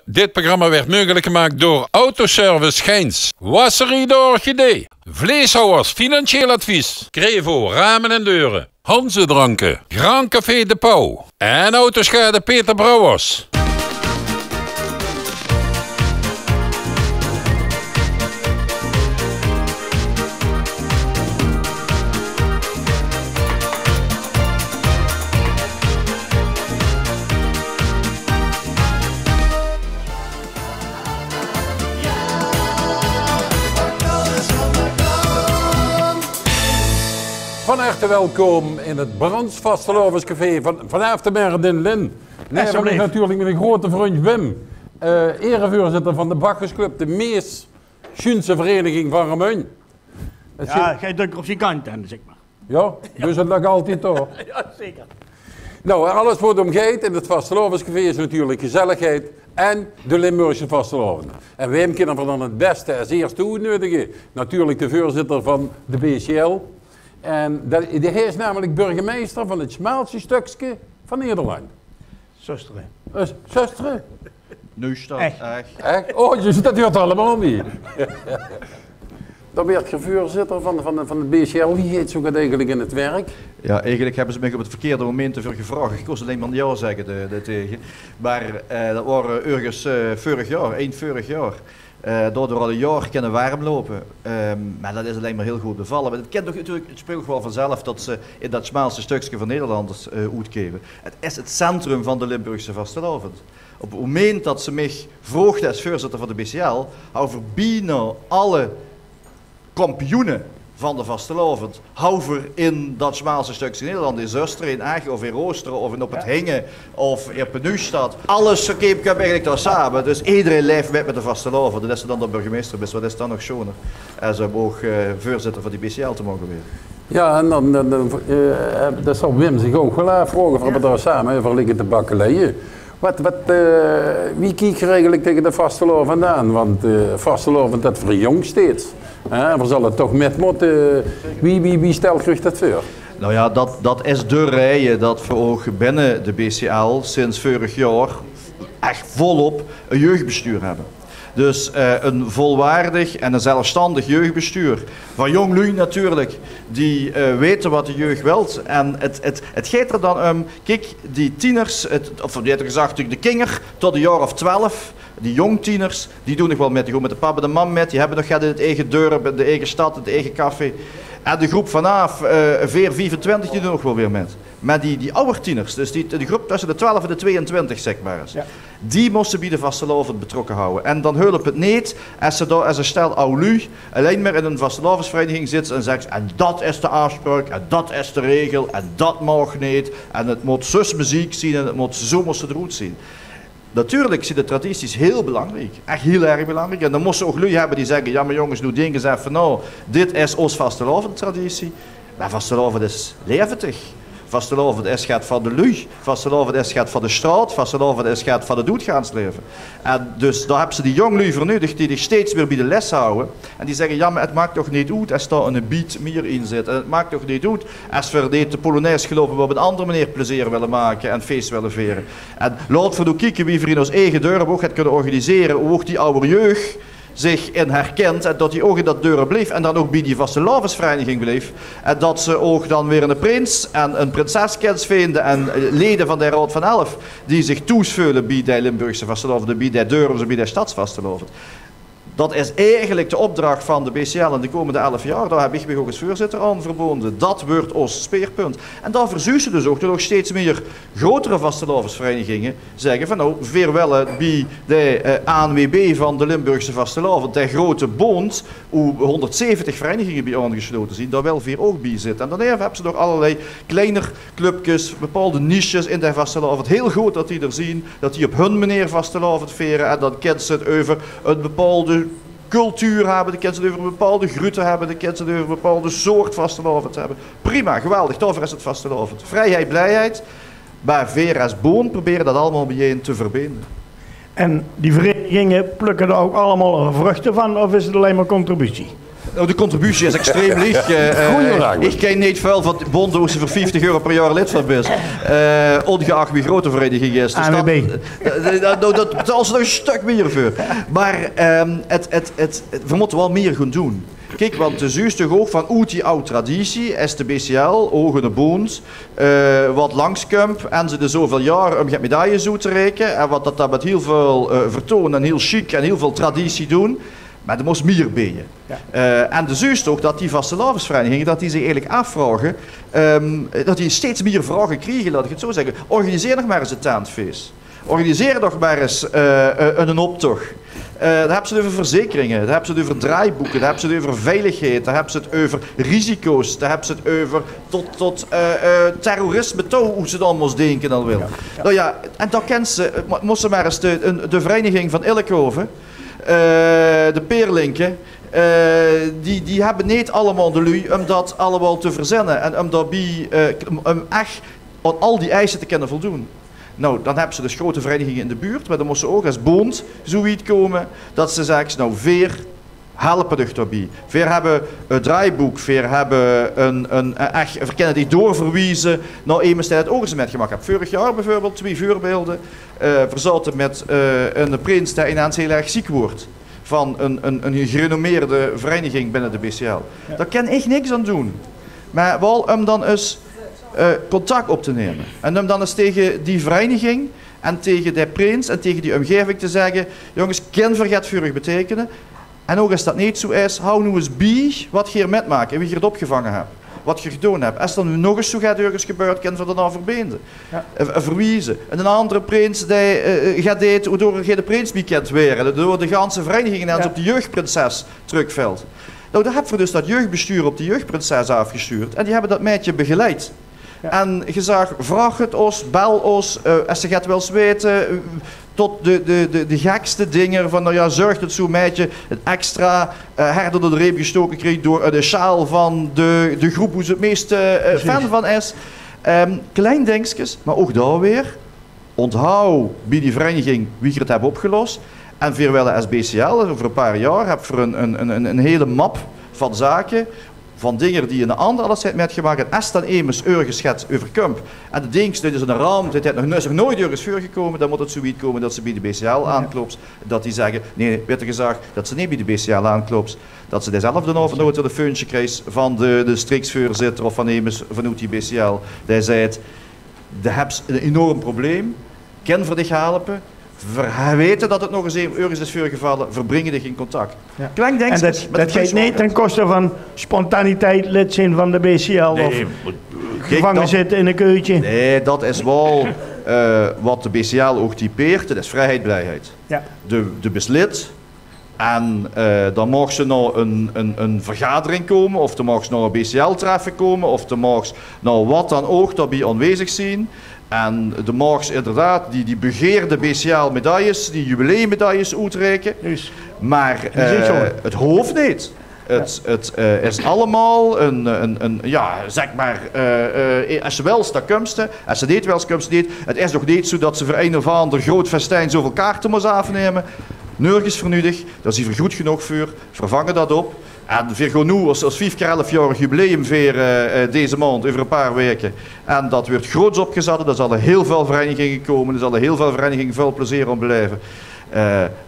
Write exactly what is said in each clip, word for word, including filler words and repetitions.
Dit programma werd mogelijk gemaakt door Autoservice Geins, Wasserie de Orchidee, Vleeshouwers Financieel Advies, Crevo Ramen en Deuren, Hanze Dranken, Grand Café De Pauw en Autoschade Peter Brouwers. Van harte welkom in het Brands Vastelaovescafé van, vanaaf de Merret in Lin. Naeve mich natuurlik miene groete vrundj Wim, eh, ereveurzitter van de Bacchusclub, de mees sjoenste vereniging van Remunj. Het zit- Jao, geer dök op zien kantj aan, zeg maar. Jao, dus het lag altied door. Jao, zeker. Nou, alles wat om geit in het Vastelaovescafé is natuurlik gezelligheid en de Limburgse vastelaovend. En waem kinne v'r dan het bèste es eerste oetneudige? Natuurlik de veurzitter van de B C L. En dat, dae is namelik burgemeister van het sjmaalste stökske van Nederland. Zöstere. Eh, Zöstere? Neustadt, Ech. Ech. Ech? Oh, dus dat huurt allemaol neet. Dan waert geer veurzitter van, van, van de B C L. Wie geit zoe get eigelik in het werk? Jao, eigelik höbbe ze mich op het verkeerde moment d'rveur gevraog. Ich kós allein mer jao zègke de, de, tege. Mer, eh, dat waor, eh, örges, eh, veurig jaor, eind veurig jaor. Eh, daodoor al ein jaor kinne werm loupe. Ehm, mer dat is allein mer hiel good bevalle. Mer het kint toch natuurlik, het speugelt waal vanzelf dat ze in dat sjmaalste stökske van Nederland, eh, oetkeme. Het is het centrum van de Limburgse vastelaovend. Op het moment dat ze mich vroogde es veurzitter van de B C L, hauw v'r bienao alle kampioene van de vastelaovend, hauw v'r in dat sjmaalste stökske Nederland, in Zöstere, in Ech of in Roostere of in, op het Hinge of in Neustadt. Alles, zoe keem, kump eigelik dao same. Dus ederein laef mit, mit de vastelaovend. En es se dan d'r burgemeister bis, wat is dan nog sjoener es um ouch, eh, veurzitter van die B C L te moge waere? Jao, en dan, dan, dan, eh, dat zal Wim zich ouch waal aafvraoge, of v'r dao same euver ligke te bakkeleie. Wat, wat, eh, wie kiek geer eigelik tege de vastelaovend aan? Want, eh, vastelaovend, dat verjóng steeds. Hè, v'r zalle toch mit mótte. Wie, wie, wie stèlt geer uch dat veur? Nou ja, dat, dat is de reie dat v'r ouch binne de B C L sinds veurig jaor ech volop ein jeugbestuur höbbe. Dus, eh, ein volwaardig en ein zelfstandig jeugbestuur. Van jóng luuj natuurlik, die, eh, weite wat de jeug wilt. En het, het, het geit d'r dan um, kiek, die tieners, het, of beter gezag, de kinger tot ein jaor of twelf, die jóng tieners, die doon nog waal mit, die goon mit de pap en de mam mit, die höbbe nog get in het eige dörp, in de eige stad, in het eige café. En de groep vanaaf, eh, veer, viefentwintig, die doon nog waal weer mit. Mer die, die awwer tieners, dus die, de groep tösse de twelf en de tweeëntwintig, zeg mer ins, die mótte bie de vastelaovend betrokke hauwe. En dan hulp het neet es se dao es ein stel aw luuj allein mer in ein vastelaovesvereiniging zits en zeks: "En dat is de aafspraok, en dat is de regel, en dat maag neet, en het mót zus meziek zien, en het mót, zoe mót het d'roet zien." Natuurlik zien de tradities hiel belangriek, ech hiel erg belangriek. En dan mós se ouch luuj höbbe die zègke: "Jao, mer jónges, noe dink ins effe nao, dit is ós vastelaovendstraditie." Mer vastelaovend is laevendig. Vastelaovend is get van de luuj. Vastelaovend is get van de straot. Vastelaovend is get van het oetgaanslaeve. En dus dao höbs se die jóng luuj veur nudig die dich steeds weer bie de les hauwe. En die zègke: "Jao, mer het maak toch neet oet es dao eine beat mier in zit. En het maak toch neet oet es v'r neet de polonaise geloupe, mer op ein anger meneer plezeer wille make en fees wille viere." En laot v'r noe kieke wie v'r in ós eige dörp ouch het kinne organisere, wie ouch die awwer jeug zich in herkint en dat die ouch in dat dörp blief en dan ouch bie die vastelaovesvereiniging blief. En dat ze ouch dan weer eine prins en ein prinses kins vinde en, eh, lede van de Raod van Elf die zich thoes veule bie de Limburgse vastelaovend en bie de dörps- en bie de stadsvastelaovend. Dat is eigelik de opdrach van de B C L in de kómmende elf jaor. Dao höb ich mich ouch es veurzitter aan verboonde. Dat weurt ós speerpunt. En dao verzuus se dus ouch dat ouch steeds mier grotere vastelaovesvereiniginge zègke van: "Nou, veer wille bie de, eh, A N W B van de Limburgse vastelaovend, de groete boond, oe hónderdzeventig vereiniginge bie aangesjlote zien, dao wille veer ouch bie zitte." En dan höbs se nog allerlei kleiner clubkes, bepaalde niches in de vastelaovend. Hiel good dat die d'r zien, dat die op hun meneer vastelaovend viere. En dan kins se het euver ein bepaalde cultuur höbbe, dan kins se het euver ein bepaalde groete höbbe, dan kins se het euver ein bepaalde soort vastelaovend höbbe. Prima, geweldig, daoveur is het vastelaovend. Vrijheid, blijheid, mer veer es boond probere dat allemaol biejein te verbinde. En die vereiniginge plökke d'r ouch allemaol vruchte van, of is het allein mer contributie? Nou, de contributie is extreem lieg. Eh, eh, ich kin neet väöl van bónde wo se veur vieftig euro per jaor lid van bis. Eh, ongeach wie groot de vereiniging is. Dus dat, eh, eh, dat, dat, dat is nog e stök mieër veur. Mer, ehm, het, het, het, het, veer mótte waal mieër goon doon. Kiek, want de zuus toch ouch van oet die aw traditie, es de B C L, ouch 'ne bónd, eh, wat langskump en ze de zoväöl jaor um get medailles oet te reike en wat dat dan mit hiel väöl, eh, vertoon en hiel sjiek en hiel väöl traditie doon. Mer d'r mós mieër bie. Eh, en de zuus toch dat die vastelaovesvereiniginge, dat die zich eigelik aafvraoge, ehm, dat die steeds mieër vraoge kriege, laot ich het zo zègke. Organiseer nog mer ins e tentfees. Organiseer nog mer ins, eh, eh, 'nen optoch. Eh, dan höbs se het euver verzekeringe, dan höbs se het euver draaiboeke, dan höbs se het euver veiligheid, dan höbs se het euver risico's, dan höbs se het euver tot, tot, eh, eh, terrorisme touw, wie se dan mós dinke al waal. Nou ja, en dan kins se, eh, mo-, mós se mer ins de, ein, de vereiniging van Ilkhove, eh, de Peerlinke, eh, die, die höbbe neet allemaol de luuj um dat allemaol te verzinne en um daobie, eh, um, um ech aan al die eise te kinne voldoon. Nou, dan höbs se dus grote vereiniginge in de buurt, mer dan mós se ouch es bónd zo wied kómme dat se zags, nou, veer helpe dich daobie. Veer höbbe e draaiboek, veer höbbe ein, ein, e, ech, veer kinne dich doorverwieze nao emes dae het ouch ins mitgemaak haet. Veurig jaor bieveurbeeld, twie veurbeelde. Eh, veer zaote mit, eh, eine prins dae inens hiel erg ziek woort van ein, ein, ein gerenommeerde vereiniging binne de B C L. Dao kin ich niks aan doon. Mer waal um dan ins, eh, contact op te numme. En um dan ins tege die vereiniging en tege de prins en tege die umgeving te zègke: jónges, kinne veer get veur uch beteikene? En ouch es dat neet zo is, haw noe ins bie wat geer mitmaak en wie geer het opgevange höb. Wat geer gedoon höb. Es d'r nog ins zo get örges gebäört, kinne veer d'r nao verbeende. Eh, verwieze. En eine andere prins dae, eh, get deit, wodoor d'r geine prins mieër kint waere. Doordat de ganse vereiniging inens op de jeugdprinses trökvèlt. Nou, dan höbbe veer dus dat jeugdbestuur op de jeugdprinses aafgestuurd. En die höbbe dat maedje begeleid. En gezag: vraog het ós, bel ós, eh, es se get wils weite, eh, tot de, de, de, de gekste dinger van, nou ja, zörg dat zoe'n maedje het extra, eh, hard ónger de reep gestoke krieg door, eh, de sjaal van de, de groep wo ze het meeste, eh, fan van is. Ehm, klein dingskes, mer ouch dao weer. Onthaw bie die vereiniging wie geer het höb opgelos. En veer wille es B C L, euver e paar jaor höbbe veer ein, ein, ein, ein, ein hiel map van zake, van dinger die eine ander alles haet mitgemaak. En es dan emes örges get euverkump en de dings, dit is ein ramp, dit haet nog, is nog noeit örges veurgekómme, dan mót het zo wied kómme dat se bie de B C L aanklops. Dat die zègke: nae, wèt geer, gezag dat se neet bie de B C L aanklops. Dat se dezelfde aovend nog ein telefoontje kriegs van de, de districtsveurzitter of van emes vanoet die B C L. Dae zaet: de höbs ein enorm probleem. Kinne veer dich helpe? Veer weite dat het nog ins örges is veurgevalle. Veer bringe dich in contact. Klein dingskes, mer dat geit neet ten koste van spontaniteit, lid zeen van de B C L of gevange zitte in ein keutje. Nae, dat is waal, eh, wat de B C L ouch typeert. Dat is vrieheid, blijheid. De, de bis lid, en, eh, dan maags se nao ein, ein, ein vergadering kómme, of dan maags se nao ein B C L-treffe kómme, of dan maags se nao wat dan ouch daobie aanwezig zeen. En dan maags se inderdaad die, die begeerde B C L-medailles, die jubileummedailles oetreike. Mer, eh, het hoof neet. Het, het, eh, is allemaol ein, ein, ein, ja, zèk mer, eh, eh, es se wils, dan kums se. Es se neet wils, kums se neet. Het is nog neet zo dat se veur ein of ander groot festijn zoväöl kaarte mós aafnumme. Nörges veur nudig, dao zeen veer groet genóg veur. Veer vange dat op. En veer gaon noe ós, ós vief kier elfjaorig jubileum viere, eh, deze maond, euver e paar waeke. En dat wuuert groots opgezat. Dao zalle hiel väöl vereiniginge kómme. Dao zalle hiel väöl vereiniginge väöl plezeer aan belaeve. Eh,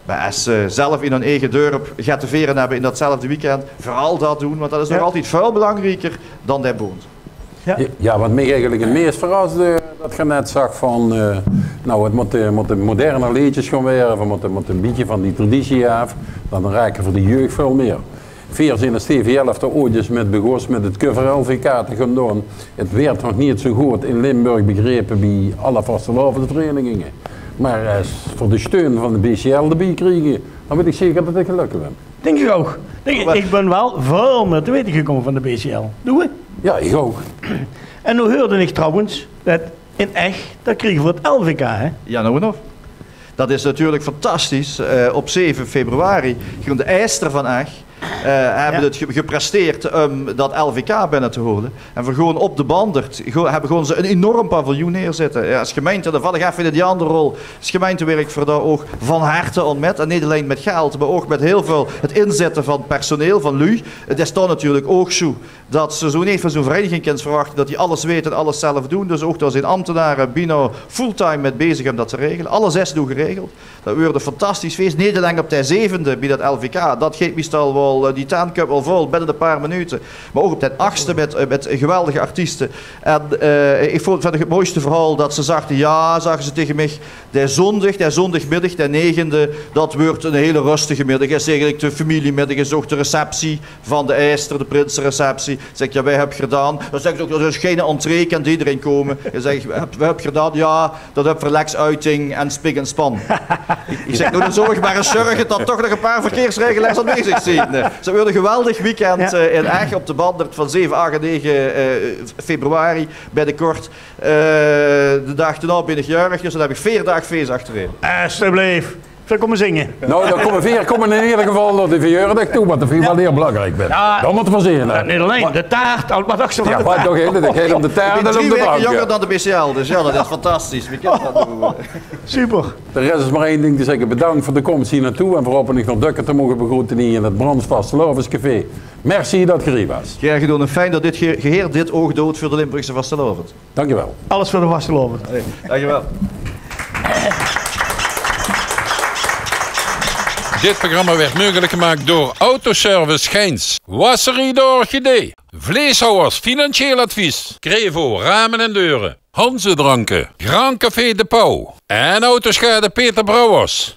mer es ze zelf in hun eige dörp get te viere höbbe in datzelfde weekend, veural dat doon, want dat is nog altied väöl belangrieker dan de bónd. Ja, wat mich eigelik het meis verrasde, dat geer net zag van, eh, nou, het mótte, mótte moderne leedjes gaon waere, veer mótte, mótte ein bietje van die traditie aaf, dan raake veer de jeug väöl mieër. Veer zeen es T V L d'r oeats mit begós mit het cover-L V K te gaon doon. Het wuuert nog neet zo good in Limburg begrepe bie alle vastelaovesvereiniginge. Mer es veer de steun van de B C L d'rbie kriege, dan weit ich zeker dat ich gelökkig bön. Dink ich ouch. Dink ich, ich bön waal väöl mieër te weite gekómme van de B C L. Doe? Ja, ich ouch. En noe heurde ich trouwens dat in Ech, dao kriege veer het L V K, hè? Ja, nou en of. Dat is natuurlik fantastisch. Eh, op zeve februari gaon de Eister van Ech eh, hebbe het ge- gepresteerd om dat L V K binne te hole. En veer gewoen op de Bandert, gewoen- hebbe gewoen ze 'n enorm paviljoen neerzitte. Ja, es gemeinte, dan val ich effe in die anger rol. Es gemeinte wirk veer dao ouch van harte aan mit. En neet allein mit geld, mer ouch mit hiel väöl het inzitte van personeel, van luuj. Het is dan natuurlik ouch zoe dat ze zoe neet van zoe'n vereiniging kins verwachte dat die alles weite en alles zelf doen. Dus ouch dao zeen ambtenare bienao fulltime mit bezig om dat te regele. Alles is noe geregeld. Dat weurt e fantastisch fees. Neet allein op de zevende bie dat L V K. Dat geit meistal waal, eh, die tent kump waal vol binne e paar minute. Mer ouch op den achtste mit, eh, mit geweldige artieste. En, eh, ich vond, vond ich het mooiste verhaol dat ze zagte, ja, zagte ze tege mich, de zóndig, de zóndigmiddig, de negende, dat weurt 'n hiel rustige middig. Is eigelik de femiliemiddig, is ouch de receptie van de Eister, de prinsereceptie. Zèk ich, ja, wae höb geer dan? Dan zègke ze ouch, dat is gein entree, kan ederein kómme. Dan zèk ich, wae höb, wae höb geer dan? Ja, dat höb v'r Lex Uiting en Spik en Span. Ich, ich zèk, noe, dan zal ich mer ins zörge dat toch nog e paar verkeersregelaars aanwezig zeen. Ze weurt e geweldig weekend, eh, in Ech op de Bandert van zeve, ach en nege, eh, februari, binnekort. Eh, de daag daonao bin ich jäörig, dus dan höb ich veer daag fees achterein. Alsjeblieft. Veer kómme zinge. Nou, dan kómme veer kómme in eder geval nao de verjaordaag toe, wat ich waal hiel belangriek vind. Ja. Dan mótte veer zinge, hè. Ja, neet allein. De taart, al wat ouch zo van de taart. Ja, wat toch, hè, dat geit om de taart en om de drank, ja. Ich bin drie waeke jónger dan de B C L, dus ja, dat is fantastisch. Wie kan dat noe? Super. D'r is dus mer ein ding te zègke. Bedank veur de kóms hie nao toe en veer hope uch nog dökker te moge begroete hie in het Brands Vastelaovescafé. Merci dat geer hie waas. Gaer gedoon en fijn dat dit ge- geheer dit ouch doot veur de Limburgse vastelaovend. Dankjewel. Alles veur de vastelaovend. Hey, dankjewel. Dit programma werd mogelijk gemaakt door Autoservice Geins, Wasserie de Orchidee, Vleeshouwers Financieel Advies, Crevo Ramen en Deuren, Hanze Dranken, Grand Café De Pauw en Autoschade Peter Brouwers.